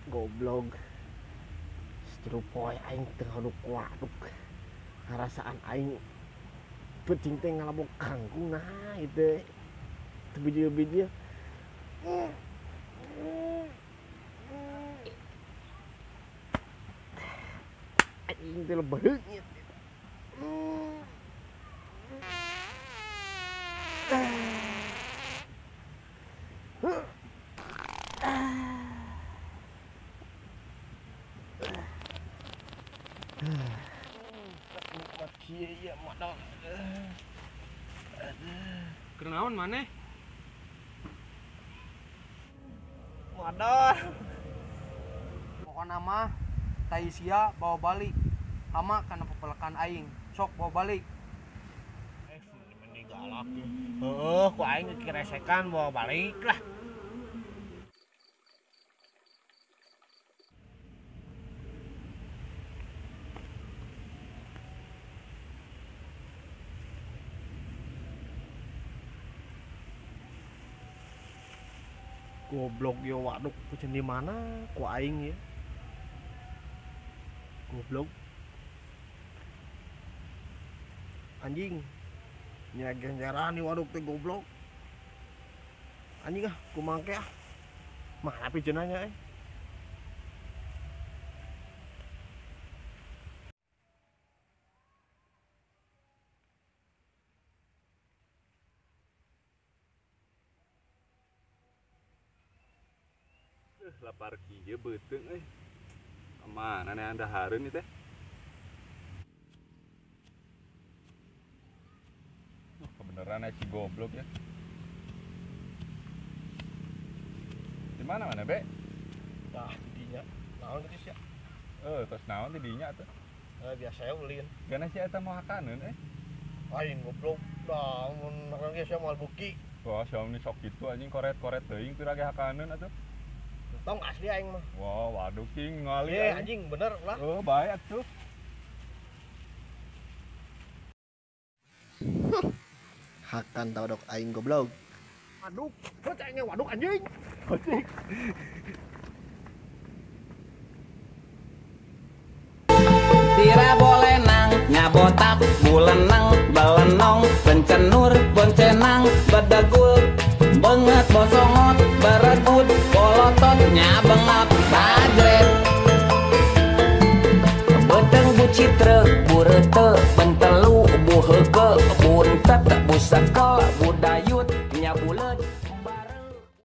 Goblok. Seteru poe aing teu ngaduk waduk. Ngarasaan aing peuting teh ngalabok kangkung nah itu. Teu bijil-bijil. Aing teh lebeungit. Kenaon maneh? Wadah. Pokona mah tai sia bawa balik. Hama kana pepelekan aing. Sok bawa balik. Mending galak. Heeh, ku aing kiresekan bawa balik lah. Goblok yo waduk kucing di mana ku aing ya. Goblok. Anjing. Nya genjaran di waduk teh goblok. Anjing ah, kumangke ah. Mana pijeunanya eh. Lapar kieu beuteung euy. Kamana nih anda hareun ieu teh? Oh, kebeneran si goblok ya. Di mana mana, Be? Tah di dinya. Naon teh sia? Tos naon di dinya atuh? Biasa ulin. Gana si eta mau hakaneun eh. Aing goblok. Dah mun hakan ge sia moal buki. Wah, sia meni sok kitu anjing koret-koret teuing pira ge hakaneun atuh. Tong asli aing mah. Wah, waduh king ngali. Anjing bener lah. Oh, bae atuh. Hakan tau dok aing goblok. Waduk, terus aingnya waduk anjing. Anjing. Tira bolenang, nyabotak, bulenang, balenong, bencenur, boncenang, bedegul, benget, bosongot, berebut, bolotot, nyabengap.